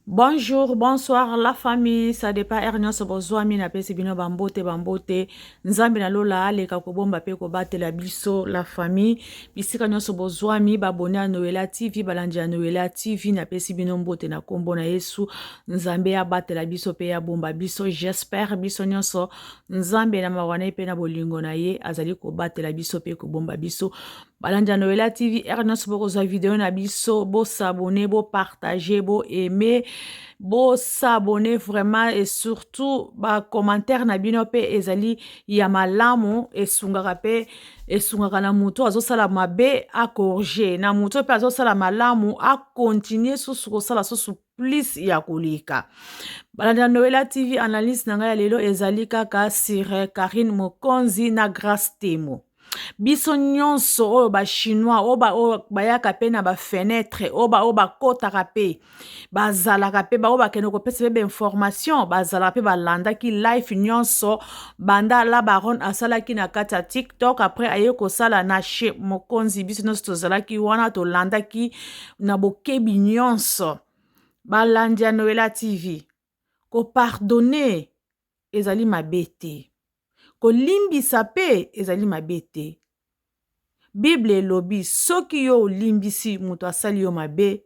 Bonjour, bonsoir la famille, ça dépend heure nyonso bozwami napesi bino bambote bambote. Nzambe na lola aleka kobomba pe kobatela biso la famille. Bisika nyonso bozwami babone ya Noela TV, balandi ya Noela TV, napesi bino mbote na kombo na Yesu. Nzambe abatela biso pe abomba biso. J'espère biso nyonso Nzambe na mawa na ye pe na bolingo na ye azali kobatela biso pe kobomba biso. Balandi ya Noela TV, heure nyonso bokozwa video na biso, bo s'abonner, bo partager, bo aimer, bo s'abonner vraiment et surtout ba commentaire na bino pe ezali ya malamu, esungaka pe esungaka na moto azosala mabe a corriger, na moto pe azosala malamu a continuer susu kosala susu plus ya koleka. Balandi ya Noela TV, analyse na ngai ya lelo ezali kaka sur Carine Mokonzi na Grace Temo. Biso nyonso oyo ba chinois oyo ba oyo bayaka pe na ba fenetre oyo ba oyo bakotaka pe bazalaka pe baoyo bakende kopesa pe ba information bazalaka pe balandaki life nyonso banda la baronne asalaki na kati ya tiktok après aye kosala na chez mokonzi biso nyonso tozalaki wana tolandaki na bokebi nyonso. Balandi ya Noela TV, ko pardonner ezali mabe te, kolimbisa pe ezali mabe te. Bible elobi soki yo olimbisi moto asali yo mabe,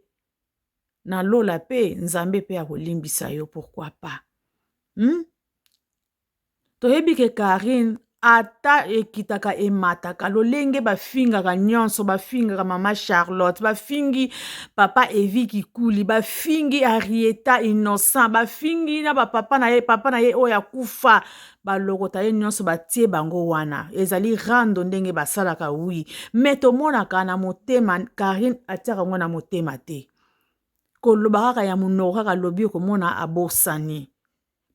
na lola pe Nzambe pe akolimbisa yo pourquoi pas? Hmm? Toyebi ke Carine ata ekitaka emataka lolenge bafingaka nyonso, bafingaka mama Charlotte, bafingi papa Evi Kikuli, bafingi Arieta Innocent, bafingi na bapapa na ye, papa na ye oyo akufa, balokota ye nyonso batie bango wana. Ezali rando ndenge basalaka wi, me tomonaka na motema Carine atiaka yango na motema te, koloba kaka ya monoko kaka alobi okomona abosani.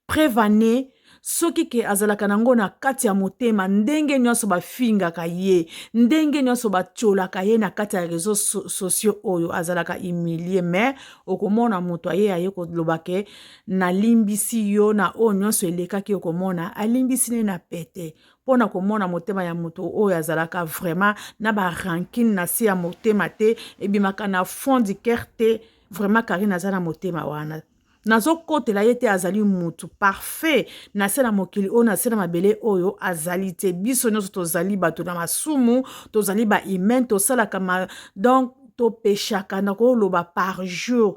Preuve en est, soki ke azalaka na ngo na kati ya motema ndenge nyonso bafingaka ye, ndenge nyonso batiolaka ye na kati ya réseaux sociaux oyo azalaka humilie, mais okomona moto aye aye koloba ke nalimbisi yo na oyo nyonso elekaki, okomona alimbisi ne na pete mpo na komona motema ya moto oyo azalaka vraiment na ba rancune na se ya motema te, ebimaka na fond du cœur te. Vraiment Carine aza na motema wana. Nazokotela ye te, azali mutu parfait na se na mokili oyo, na se na mabele oyo azali te. Biso nyonso tozali bato na masumu, tozali ba humain, tosalaka ma, donc topeshaka na koloba par jour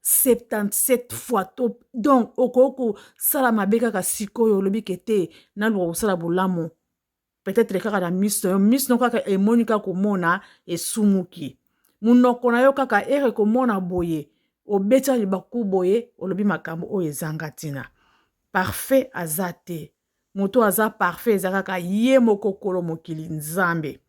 77 fois to, donc okoki kosala mabe kaka sikoyo olobi ke te naluka kosala bolamu peut-être kaka na miso na yo, miso na yo kaka emoni kaka komona esumuki, monoko na yo kaka ere komona boye obeti libaku boye olobi makambo oyo ezanga ntina. Parfait aza te, moto aza parfait eza kaka ye moko kolo mokili Nzambe.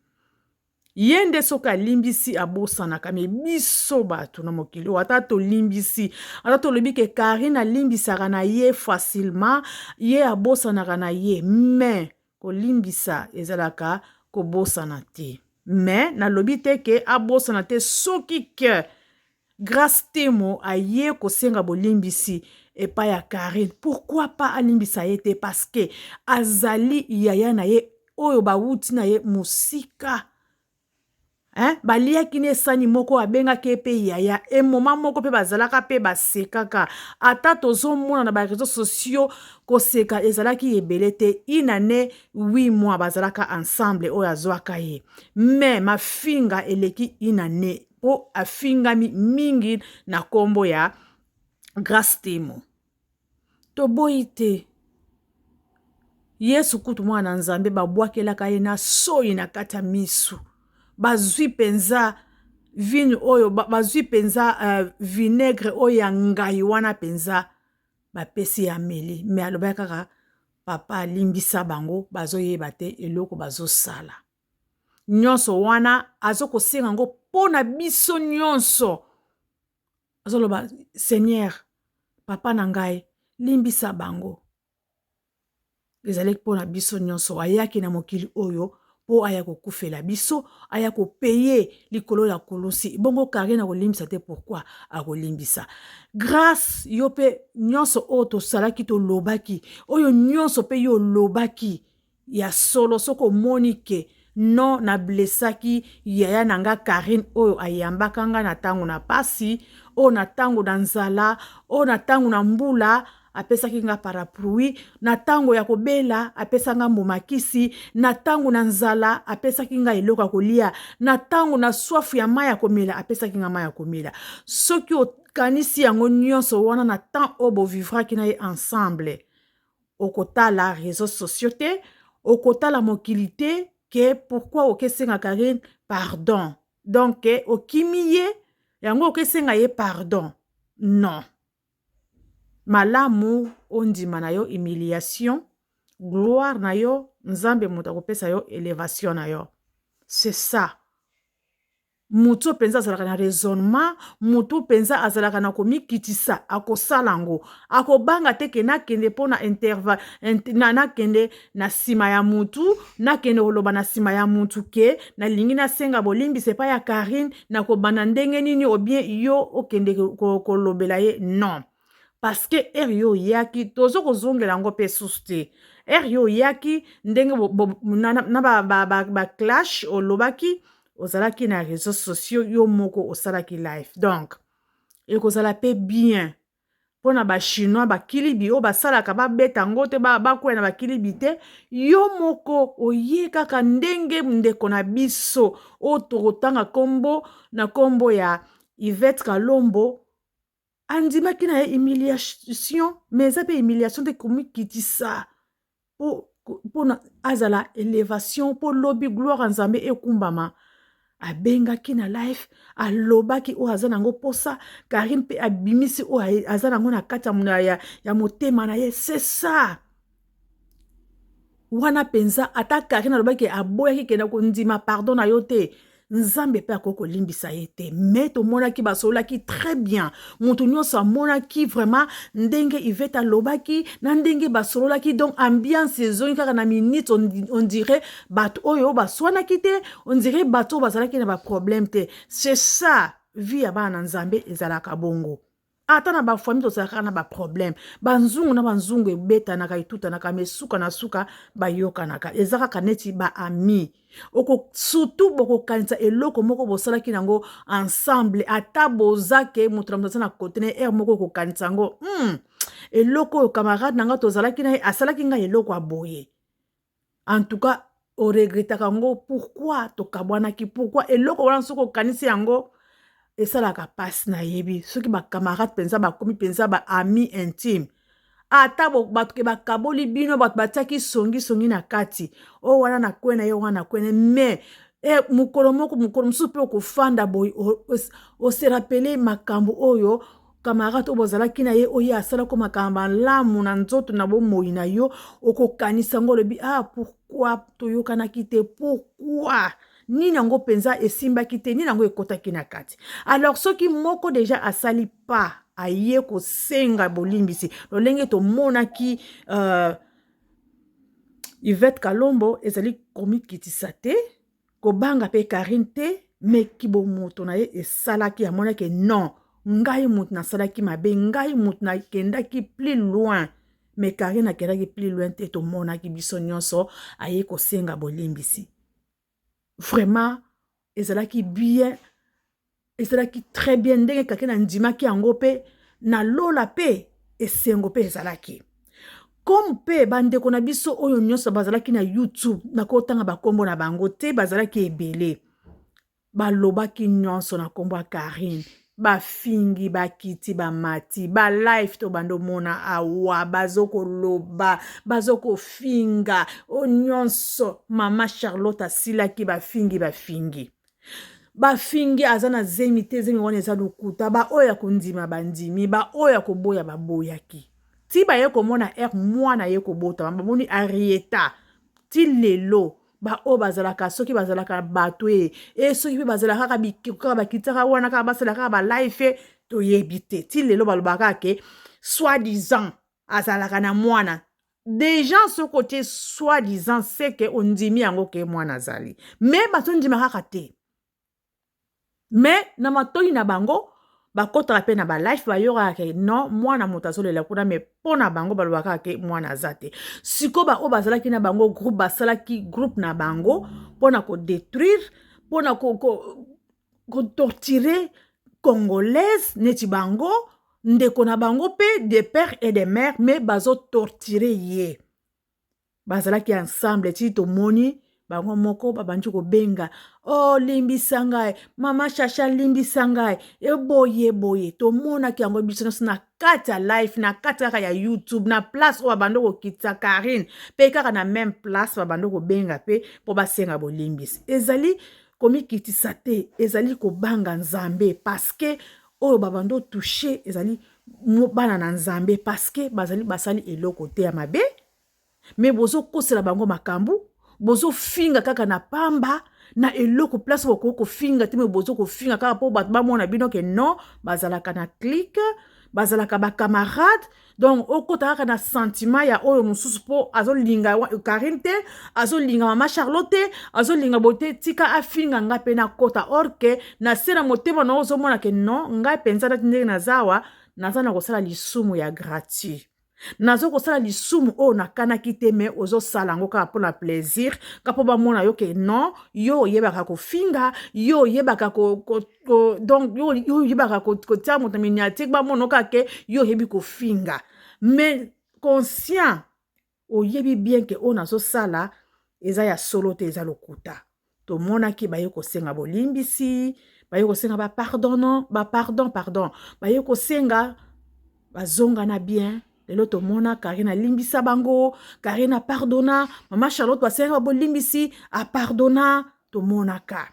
Ye nde soki alimbisi abosanaka, me biso bato na mokili oyo ata tolimbisi, ata tolobi ke Carine alimbisaka na ye facilement, ye abosanaka na ye, me kolimbisa ezalaka kobosana te. Me nalobi te ke abosana te soki ke Grace Temo aye kosenga bolimbisi epai ya Carine, pourquoi pas alimbisa ye te, parce que azali yaya na ye oyo bawuti na ye mosika, hein? Baliaki na esani moko, abengaki ye mpe yaya, e moma moko mpe bazalaka mpe basekaka, ata tozomona na ba réseaux sociaux koseka ezalaki ebele te. Une année 8 mois bazalaka ensemble, oyo azwaka ye, mais mafinga eleki une année mpo afingami mingi na kombo ya Grace Temo. Toboyi te, Yesu kutu mwana na Nzambe babwakelaka ye na soyi na kati ya misu, bazwi mpenza vino oyo bazwi mpenza vinaigre oyo ya ngai wana mpenza bapesi ya ameli, me alobaki kaka papa alimbisa bango, bazoyeba te eloko bazosala. Nyonso wana azokosenga yango mpo na biso nyonso, azoloba Seigneur papa na ngai limbisa bango, ezali mpo na biso nyonso. Ayaki na mokili oyo mpo aya kokufela biso, aya kopeye likolo ya kulusi. Bongo Carine akolimbisa te? Pourquoi akolimbisa? Grâce yo mpe nyonso oyo tosalaki, tolobaki, oyo nyonso mpe yo olobaki ya solo, soki omoni ke non na blessaki yaya na nga Carine oyo ayambaka nga na ntango na pasi, Oyo na ntango na nzala, oyo na ntango na mbula apesaki nga parapluie, na ntango ya kobela apesa nga mbuma kisi, na ntango na nzala apesaki nga eloko ya kolia, na ntango na swafu ya mai ya komela apesaki nga mai ya komela. Soki okanisi yango nyonso wana na temps oyo bovivraki na ye ensemble, okotala réseaux sociaux te, okotala mokili te ke pourquoi okesenga Karine pardon. Donc okimi ye yango okesenga ye pardon. Non, malamu ondima na yo humiliation, gloire na yo Nzambe moto akopesa yo élévation na yo. C'est ça. Motu oyo mpenza azalaka na raisonnement, motu mpenza azalaka na komikitisa, akosala yango, akobanga te ke nakende mpona interva na, nakende na nsima ya mutu, nakende koloba na nsima ya mutu ke nalingi nasenga bolimbisi epai ya Karine, nakobanda ndenge nini obien yo okende kolobela ye. Non, parce que heure yo oyaki, tozo kozongela yango mpe susu te. Heure yo oyaki ndenge na baclash ba, ba, ba olobaki, ozalaki na réseaux sociaux, yo moko osalaki live. Donc ekozala mpe bien mpona Bachinois, bakilibi oyo basalaka, babeta yango te, bakwea na bakilibi te. Yo moko oye kaka ndenge ndeko na biso oyo tokotanga nkombo na nkombo ya Yvette Kalombo andimaki na ye humiliation, mais eza mpe humiliation te, komikitisa mpona azala élévation, mpo lobi gloire ya Nzambe ekumbama. Abengaki na live, alobaki oyo aza nango mposa. Karine mpe abimisi oyo aza nango na kati ya motema na ye. C'est ça wana mpenza. Ata Karine alobaki aboyaki kenda kondima pardon na yo te, Nzambe mpe akoki kolimbisa ye te. Mais tomonaki basololaki très bien, moto nyonso amonaki vraiment ndenge Ivete alobaki na ndenge basololaki. Donc ambiance ezongi kaka na minute, on dirait bato oyo baswanaki te, on dirait bato oyo bazalaki na baproblème te. C'est ça, vie ya bana na Nzambe ezalaka bongo. Ata na bafamille tozalaka na baproblème, banzungu na banzungu ebetanaka, etutanaka, mais suka na suka bayokanaka. Eza kaka neti baami. Oko surtout bokokanisa eloko moko bosalaki nango ensemble, ata boza ke moto na moto aza na kote na heure moko, okokanisa yango, eloko oyo camarade na nga tozalaki na ye asalaki ngai eloko ya boye. En tout cas oregretaka yango, pourquoi tokabwanaki, pourquoi eloko wana. Soki okanisi yango, esalaka mpasi. Nayebi soki bacamarade mpenza bakomi mpenza baami intime, ata bato ke bakaboli bino, bato batiaki songisongi na kati, oyo wana na kwe na ye, wana na kwe na ye, mais mokolo moko, mokolo mosusu mpe okofanda boye, ose rappeler makambo oyo camarade oyo bozalaki na ye, oyo asalaki makambo malamu na nzoto na bomoi na yo. Okokanisa yango, olobi: "Ah, pourquoi toyokanaki te? Pourquoi nini yango mpenza esimbaki te? Nini yango ekɔtaki na kati?" Alors soki moko déjà asali pa aye kosenga bolimbisi lolenge tomonaki Yvette Kalombo, ezali komikitisa te, kobanga mpe Karine te, mais kibomoto na ye esalaki amonaki: "Non, ngai moto nasalaki mabe, ngai moto nakendaki plus loin." Mais Karine akendaki plus loin te. Tomonaki biso nyonso aye kosenga bolimbisi. Vraiment ezalaki bien, ezalaki très bien ndenge kake nandimaki yango mpe nalola mpe esengo mpe ezalaki comme mpe bandeko na biso oyo nyonso bazalaki na YouTube, nakotanga bakombo na bango te, bazalaki ebele, balobaki nyonso na nkombo ya Karine, bafingi, bakiti, bamati balive to bando omona awa, bazokoloba, bazokofinga oyo nyonso. Mama Charlotte asilaki, bafingi, bafingi, bafingi, aza na zemi te, zemi wana eza lokuta. Baoyo ya kondima bandimi, baoyo ya koboya baboyaki. Ti baye komona ere mwana ye kobotama, bamoni Arieta. Ti lelo baoyo bazalaka, soki bazalaka bato e soki mpe bazalaka kaka bikeko, kaka bakitaka wana, kaka basala kaka balive, toyebi te. Ti lelo balobaka kaka ke soi-disant azalaka na mwana. Déjà soki otie soi-disant, c'est que ondimi yango ke mwana azali, mais bazondima kaka te. Mais na matoi na bango bakɔtaka mpe na balive, bayokaka ke non, mwana moto azolela kuna, mais mpo na bango balobaka kaka ke mwana aza te. Sikoyo baoyo bazalaki na bango groupe, basalaki groupe na bango mpona kodétruire, mpona kotorturer. Congolaise neti bango, ndeko na bango mpe de père et de mère, mais bazotorture ye. Bazalaki ensemble ti tomoni bango moko babandi kobenga: "O oh, limbisa ngai, mama Shasha, limbisa ngai." Eboye boye tomonaki yango biso nyonso na kati ya live, na kati kaka ya YouTube, na place oyo babandi kokitisa Karine, mpe kaka na même place babandi kobenga mpe mpo basenga bolimbisi. Ezali komikitisa te, ezali kobanga Nzambe, parce que oyo babandi otouche ezali bana na Nzambe, parce que bazali basali eloko te ya mabe. Mais bozokosela bango makambo, bozofinga kaka na pamba na eloko place bokoki kofinga te, mais bozo kofinga kaka mpo bato bamona bino ke non, bazalaka na clique, bazalaka bacamarade. Donc okota kaka na sentiment ya oyo mosusu mpo azolinga Karine te, azolinga mama Charlotte te, azolinga boye te, tika afinga nga mpe nakota. Or que na se na motema na ozomona ke non, ngai mpenza nati ndenge naza awa, naza na kosala lisumu ya gratuit, naza kosala lisumu oyo nakanaki te, mais ozosala yango kaka mpona plaisir, kaka mpo bamona yo ke non, yo oyebaka kofinga, yo oyebaka ko, donc yo oyebaka kotia moto miniature, bamona kaka ke yo oyebi kofinga. Mais conscient oyebi bien ke oyo nazosala eza ya solo te, eza lokuta. Tomonaki baye kosenga bolimbisi, baye kosenga bapardon, bapardon, pardon, baye kosenga, bazonga na bien. Lelo tomona Karine alimbisa bango, Karine apardona mama Charlotte, basenga bolimbisi, apardona. Tomonaka,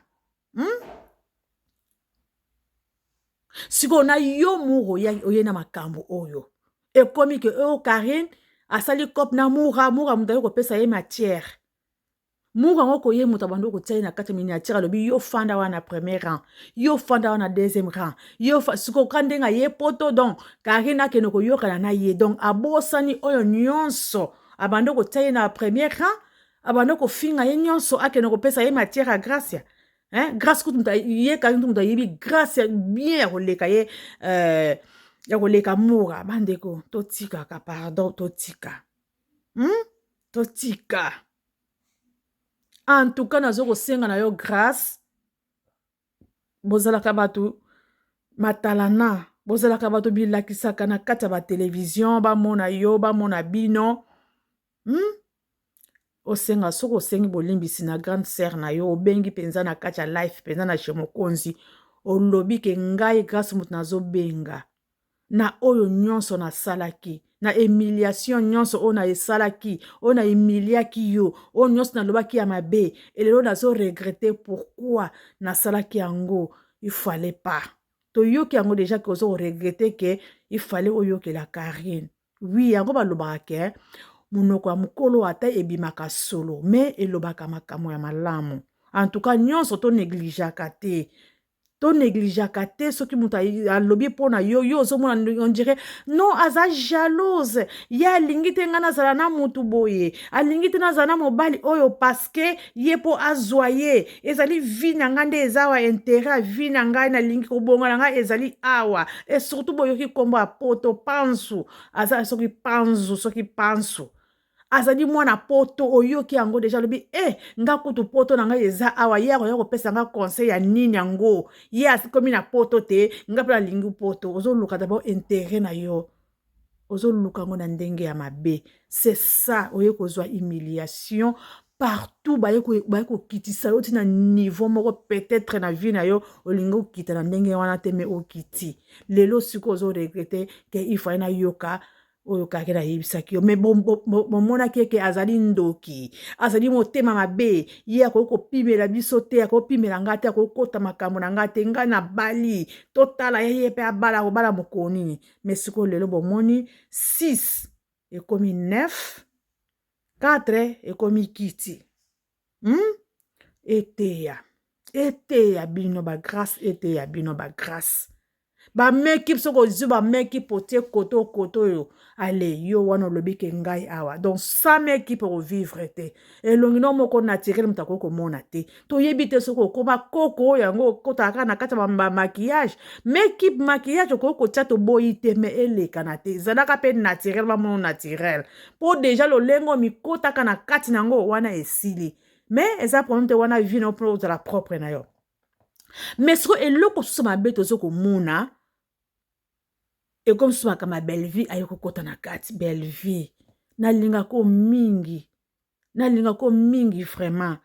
Sikoyo na yo Muro oye na makambo oyo ekomi ke oyo Karine asali cope na Mura. Mura moto aye kopesa ye matière. Mura yango koye moto abandi kotia ye na kati ya miniature, alobi: "Yo fanda wana premier rang, yo fanda wana deuxième rang." Yo sikoyo ka ndenge aye Poto, donc Karine akende koyokana na ye, donc abosani oyo nyonso abandi kotia ye na premier rang, abandi kofinga ye nyonso, akende kopesa ye matière ya Gracia, hein? Grâce kutu moto ye Karine moto ayebi Grâce bien ya koleka ye, ya koleka Mura. Bandeko, totikaka, pardon, totika, Totika. En tout cas, nazo kosenga na yo Grâce, bozalaka bato matalana, bozalaka bato bilakisaka na kati ya batelevizio, bamona yo, bamona bino, Osenga, soki osengi bolimbisi na grande sœur na yo, obengi mpenza na kati ya live mpenza na chez mokonzi, olobi ke ngai Grâce moto nazobenga na oyo nyonso nasalaki, na humiliation nyonso oyo na esalaki, oyo na humiliaki yo, oyo nyonso nalobaki ya mabe, elelo nazoregretter pourquoi nasalaki yango, il fallait pas. Toyoki yango déjà ke ozo koregretter ke il fallait oyokela Karine. Oui, yango balobaka ke monoko ya mokolo ata ebimaka solo, mais elobaka makambo ya malamu. En tout cas, nyonso tonégligeaka te, tonégligeaka te. Soki moto alobi mpo na yo, yo ozomona on dirait non, aza jalouse, ye alingi te ngai nazala na motu boye, alingi te nazala na mobali oyo, parce que ye mpo azwa ye. Ezali vie na ngai nde eza awa, intérêt ya vie na ngai, nalingi kobonga na ngai ezali awa. Et surtout boyoki nkombo ya Poto, pansu aza soki panzu, soki pansu azali mwana Poto, oyoki yango déjà, alobi e nga kutu Poto na ngai eza awa, ye akoya kopesa nga conseil ya nini? Yango ye akomi na Poto te, nga mpe nalingi Poto. Ozoluka d'abord intérêt na yo, ozoluka yango na ndenge ya mabe. C'est ça, oye kozwa humiliation partout, baye kokitisa yo ntina niveau moko peut-être na vie na yo olingi okita na ndenge wana te, mais okiti lelo. Sikoyo ozoregretter ke il fallait nayoka oyo kaka nayebisaki yo. Mais bomonaki eke azali ndoki, azali motema mabe, ye akoki kopimela biso te, akoki kopimela ngai te, akoki kota makambo na ngai te. Ngai nabali, totala ye, ye mpe abala, kobala mokolo nini? Mais sikoyo lelo bomoni 6 ekomi 9, 4 ekomi kiti, Eteya, eteya bino bagrâce, eteya bino bagrâce. Bameki soki ozwi bameki potie kote okote oyo ale yo wana olobi ke ngai awa, donc sans meki mpe kovivre te. Elongi no moko naturel moto akoki komona te, toyebi te soki okóma koko oyo. Yango okotaka kaka na kati ya bamaquillage, meki maquillage okoki kotia, toboyi te, mais elekana te, ezalaka mpe naturel, bamona naturel, mpo déjà lolengo mikotaka na kati na yango wana esili. Mais eza problème te, wana vie na yo mpo ozala propre na yo. Mais sikoyo eloko susu mabe tozo komona, ekomi susu makambo ya Bellevue aye kokota na kati. Bellevue, nalingako mingi, nalingako mingi vraiment.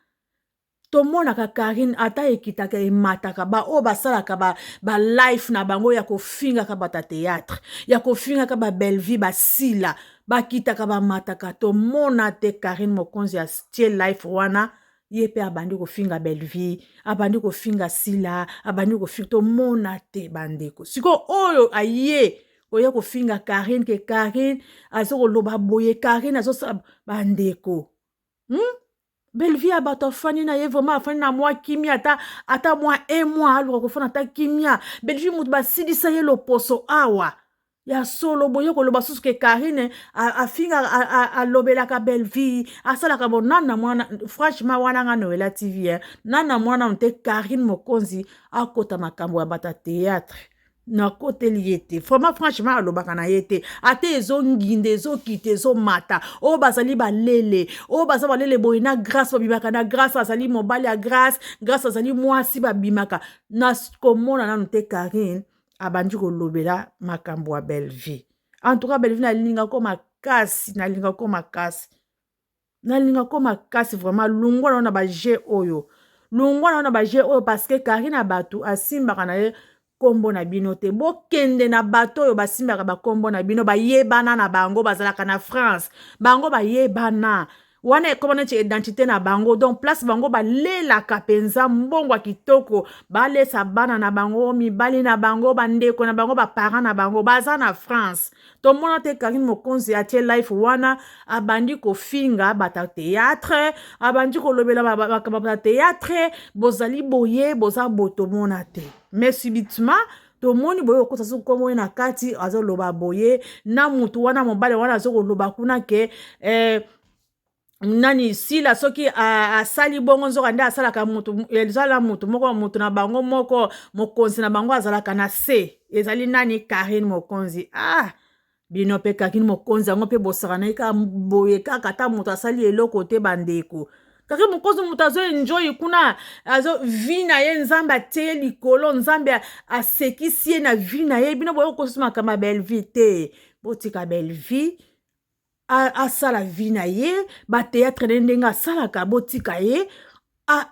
Tomonaka Karine ata ekitaka emataka, baoyo basalaka ba life na bango ya kofingaka bato ya théâtre, ya kofingaka babellevie, basila bakitaka bamataka. Tomona te Karine Mokonzi atie life wana, ye mpe abandi kofinga Bellevie, abandi kofinga Sila, abandi kofinga. Tomona te, bandeko. Sikoyo oyo aye koya kofinga Karine ke Karine aza koloba boye, Karine azosala, bandeko, Bellevie ya bato afandi na ye vraiment, afandi na mwa kimia, ata mwa un mois aluka kofanda ata kimia. Bellevie, moto basilisa ye loposo awa ya solo boye, koloba susu ke Karine afinga, alobelaka Bellevie, asalaka bo nana mwana. Franchement, wana nga Noela TV, eh. Nana mwana te, Karine Mokonzi akota makambo ya bato ya théâtre, nakoteli ye te vraiment. Franchement, alobaka na ye te, ata ezonginda, ezokita, ezomata. Oyo bazali balele, oyo baza balele boye na Grâce, babimaka na Grâce, azali mobali ya Grâce, Grâce azali mwasi, babimaka. Na komona nanu te Karine abandi kolobela makambo ya Bellevie. En tout cas, Bellevie, nalingako makasi, nalingako makasi, nalingako makasi vraiment. Lungwa na na baje oyo, lungwa na na baje oyo, parce que Karine ya bato asimbaka na ye nkombo na bino te. Bokende na bato oyo basimbaka bakombo na bino, bayebana na bango, bazalaka na France, bango bayebana wana, ekoma neti identité na bango. Donc place bango balelaka mpenza mbongo ya kitoko, balesa bana na bango, mibali na bango, bandeko na bango, baparent na bango baza na France. Tomona te Karine Mokonzi atie life wana, abandi kofinga bato ya théâtre, abandi kolobela makambo ya théâtre, bozali boye, boza boye. Tomona te. Mais subitement tomoni boye okota soki nkombo ye na kati, azoloba boye na mutu wana, mobali wana azokoloba kuna ke nani, Sila soki asali bongo, nzoka nde asalaka mutu, ezala mutu moko, mutu na bango moko, mokonzi na bango azalaka na se, ezali nani? Karine Mokonzi. Ah, bino mpe Karine Mokonzi yango mpe bosaka na ye kaka boye kaka, ata moto asali eloko te. Bandeko, Karine Mokonzi, moto azo enjoy kuna, azo vie na ye, Nzambe atie ye likolo, Nzambe asekisi ye na vie na ye. Bino boye kosusu makambo ya Bellevie te. Botika Bellevie asala vie na ye, bathéâtre na ye ndenge asalaka. Botika ye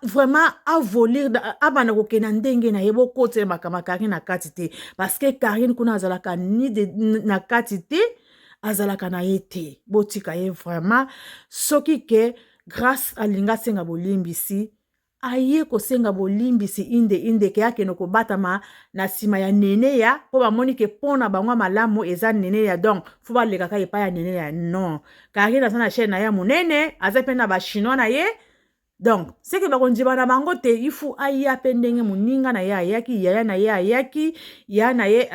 vraiment avolir, abanda kokende na ndenge na ye. Bokotela makambo ya Karine na kati te, parce que Karine kuna azalaka ni de, na kati te, azalaka na ye te. Botika ye vraiment. Soki ke Grâce alingi asenga bolimbisi, aye kosenga bolimbisi inde inde, ke akende kobatama na nsima ya nene ya, mpo bamoni ke mpo na bango ya malamu eza nene ya, donc faut balekaka epai ya nene ya. Non, Karine aza na chaîne na ye ya monene, aza mpe na bachinois na ye, donc seke bakondima na bango te. Ifu aya mpe ndenge moninga na ye ayaki, yaya na ye ayaki, ya na ye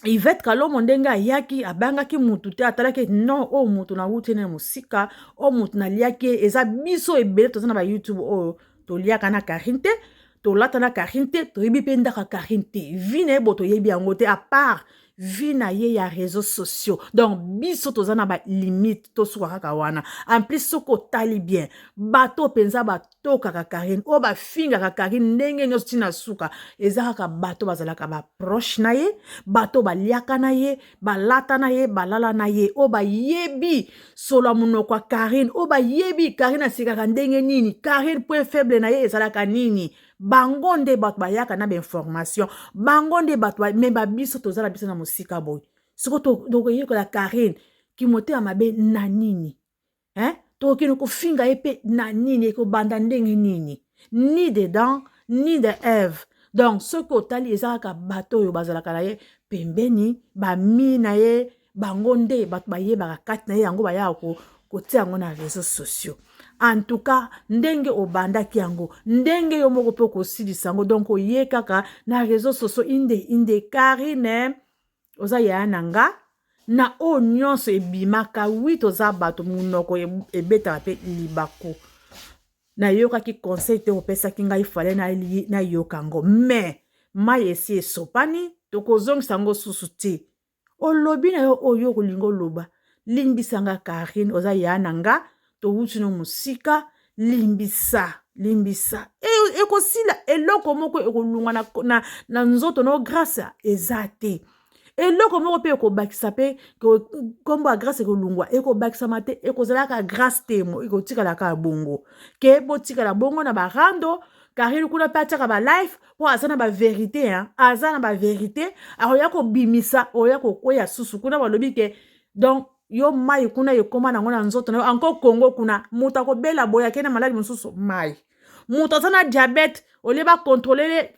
Yvette Kalomo, ndenge ayaki, abangaki mutu te, atalaki non, oyo mutu nawuti na mosika, oyo mutu naliaki ye. Eza biso ebele toza na bayoutube oyo toliaka na Karine te, tolata na Karine te, toyebi mpe ndako ya Karine te, vie na ye bo toyebi yango te, à part vie na ye ya réseaux sociaux. Donc biso toza na balimite, tosuka kaka wana. En plus, soki otali bien, bato mpenza batokaka Karine, oyo bafingaka Karine ndenge nyonso ntina suka, eza kaka bato bazalaka baproche na ye, bato baliaka na ye, balata na ye, balala na ye, oyo bayebi solo ya monoko ya Karine, oyo bayebi Karine asekaka ndenge nini, Karine point faible na ye ezalaka nini. Bango nde bato bayaka na bainformation, bango nde bato. Me babiso toza na biso na mosika boye. Siko tokoyekola Karine kimotema mabe na nini, hein? Tokokende kofinga ye mpe na nini? Ekobanda ndenge nini? Ni d'Adam ni de Eve. Donc soki otali, eza kaka bato oyo bazalaka na ye pembeni, bami na ye, bango nde bato bayebaka kati na ye yango, bayaka kotia yango na réseaux sociaux. En tout cas, ndenge obandaki yango, ndenge yo moko mpe okosilisa yango. Donc oye kaka na réseaux sociaux inde inde. Karine, oza yaya na nga na oyo nyonso ebimaka. Wi, toza bato, monoko ebetaka mpe libaku. Nayokaki conseil te opesaki ngai, fale nayoka yango, mais mai esi esopani, tokozongisa yango susu te. Olobi na yo oyo okolinga oloba, limbisa nga Karine, oza ya na nga, towuti no mosika, limbisa, limbisa. Ekosila eloko moko ekolungwa na nzoto no Grâce eza te. Eloko moko mpe ekobakisa mpe nkombo ya Grâce ekolungwa, ekobakisama te, ekozalaka Grâce te, ekotikalaka bongo. Ke botikala bongo na barando. Karine kuna mpe atiaka balive mpo aza na bavérité, hein? Aza na bavérité, akoya kobimisa, oya kokweya susu kuna. Balobi ke donc yo mai kuna ekóma nango na nzoto na yo encore. Kongo kuna, moto akobela boye, akei na maladi mosusu, mai. Moto aza na diabète, olie bacontrôle,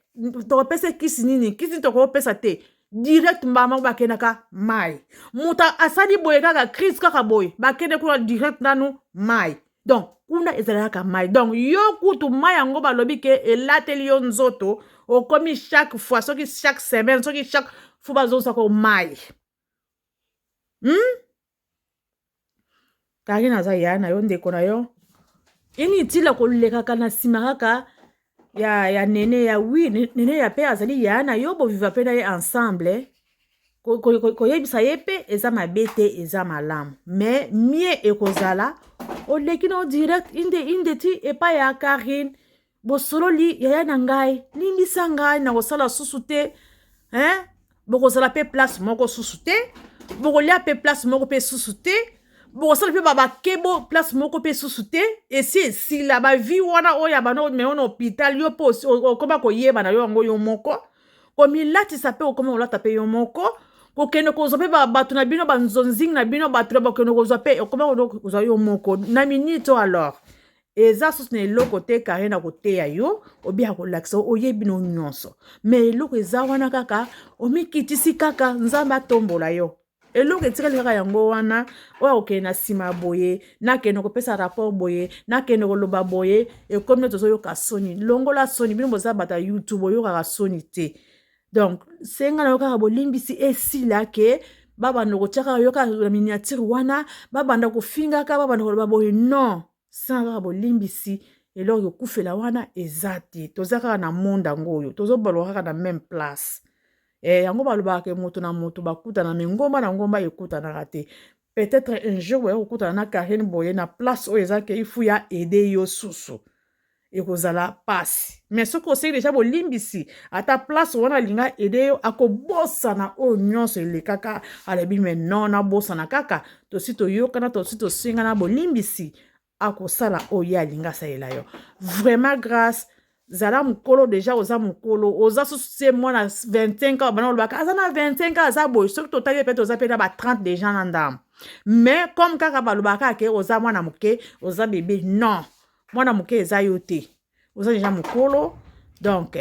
tokopesa kisi nini? Kisi nini tokopesa te? Direct mbama bakendaka mai. Moto asali boye kaka crise kaka boye, bakende kuna direct nanu mai. Donc kuna ezalaka mai. Donc yo kutu mai yango, balobi ke elateli yo nzoto, okomi chaque fois, soki chaque semaine, soki chaque fois, bazosaka mai, Karine aza ya na yo, ndeko na yo. Inutile kolekaka na nsima kaka ya Nene ya. Oui, Nene ya mpe azali ya na yo, boviva mpe na ye ensemble. Koyebisa ye mpe eza mabe te, eza malamu, mais mieux ekozala oleki na direct inde inde ti epai ya Karine, bosololi: "Yaya na ngai, limbisa ngai, na kosala susu te, hein?" Bokozala mpe place moko susu te, bokolia mpe place moko mpe susu te, bokosala mpe babakebo place moko mpe susu te. Esi esila bavie wana oyo ya bano meo na hôpital. Yo mpe okoma koyeba na yo yango yo moko, komilatisa mpe okoma kolata mpe yo moko, kokende kozwa mpe bato na bino, banzonzingi na bino, bato na bakende kozwa mpe okoma kozwa yo moko na minute. Alors eza susu na eloko te kare na koteya yo obi kolakisa, oyebi no nyonso, mais eloko eza wana kaka omikitisi kaka, Nzambe atombola yo. Eloko etikali kaka yango wana oyo akokende na nsima boye, nakende kopesa rapport boye, nakende koloba boye, ekomi neti ozoyoka soni. Longola soni. Bino boza bato ya YouTube, oyokaka soni te. Donc senga na yo kaka bolimbisi, esila. Ke babanda kotia kaka yo kaka na miniature wana, babanda kofingaka, babanda koloba boye, non, senga kaka bolimbisi. Eloko ekufela wana eza te. Toza kaka na monde yango oyo, tozobaloka kaka na même place. Yango balobaka ke moto na moto bakutana, me ngomba na ngomba ekutanaka te. Peut-être un jour boya kokutana na Karine boye na place oyo eza ke ifu ya aider yo susu, ekozala pasi. Mais soki osengi deja bolimbisi, ata place wana alinga aider yo, akobosana oyo nyonso elekaka. Alobi: "Mais non, nabosana kaka, tosi toyokana, tosi tosengana bolimbisi." Akosala oyo ye alingi asalela yo. Vraiment, Grâce, zala mokolo deja, oza mokolo, oza susu se mwana 25 ans. Bana olobaka aza na 25 ans, aza boye. Soki totali mpe, toza mpe na ba 30 deja na ndambo, mais comme kaka balobaka ke oza mwana moke, oza bebe, non, mwana moke eza yo te, oza deja mokolo. Donc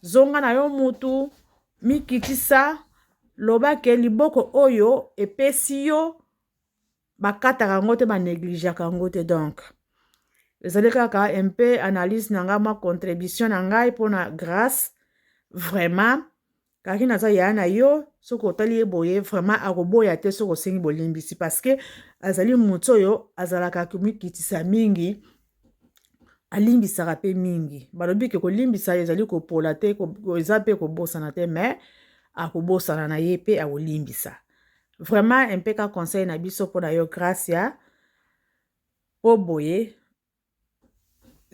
zonga na yo mutu, mikitisa, loba ke liboko oyo epesi yo, bakataka yango te, banégligeaka yango te. Donc ezali kaka un peu analyse na ngai, mwa contribution na ngai mpona Grâce. Vraiment, Karine aza yaya na yo. Soki otali ye boye, vraiment akoboya te soki osengi bolimbisi, parce que azali motu oyo azalaka komikitisa mingi, alimbisaka mpe mingi. Balobi ke kolimbisa ezali kopola te, eza mpe kobosana te, mais akobosana na ye mpe akolimbisa. Vraiment, un peu ka conseil na biso mpona yo, Gracia, mpo boye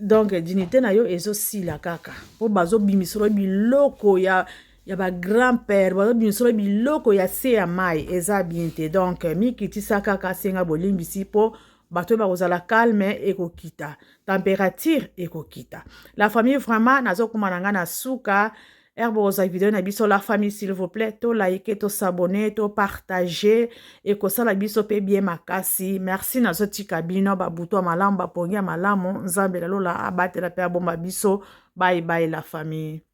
donc dignité na yo ezosila kaka mpo bazobimisolo biloko ya bagrand père, bazobimisolo biloko ya se ya mai, eza bien te. Donc mikitisa kaka, senga bolimbisi mpo bato oyo bakozala calme, ekokita température, ekokita. La famille, vraiment nazokóma na ngai na suka. Ere bokozwa video na biso, la famille, s'il vous plaît, tolike, tos'abonner, topartage, ekosala biso mpe bien makasi. Merci, nazotika bino babutu ya malamu, bapongi ya malamu. Nzambe lalola abatela mpe abomba biso. Bye bye, la famille.